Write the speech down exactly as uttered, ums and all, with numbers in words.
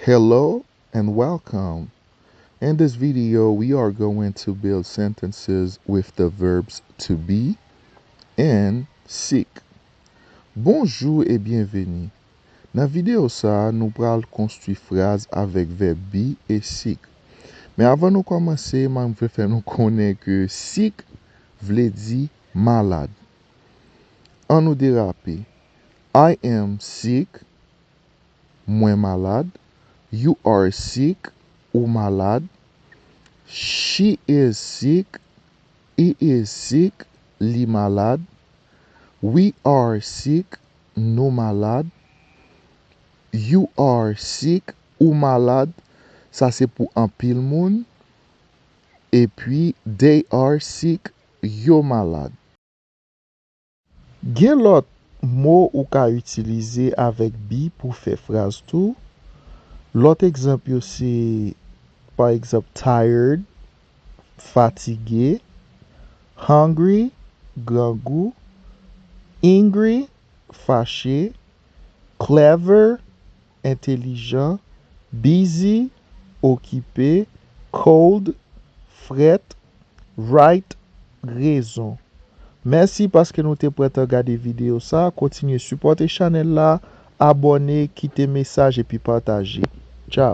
Hello and welcome. In this video, we are going to build sentences with the verbs to be and seek. Bonjou e byenveni. Nan videyo sa a, nou pral konstwi fraz avèk vèb be e seek. Men avan nou kòmanse, m vle fè nou konnen ke sick vle di malad. Ann nou derape. I am sick. Mwen malad. You are sick. Ou malad. She is sick. He is sick. Li malad. We are sick. Nou malad. You are sick. Ou malad. Sa se pou anpil moun. Epi, they are sick. Yo malad. Gen lòt mo ou ka itilize avèk be pou fè fraz tou. Lòt egzanp yo se, pa egzanp, tired, fatige, hungry, grangou, angry, fache, clever, entelijan, busy, okipe, cold, frèt, right, rezon. Mèsi paske nou te pran tan gade videyo sa. Kontinye sipòte chanèl la, abòne, kite mesaj epi pataje. Tchao.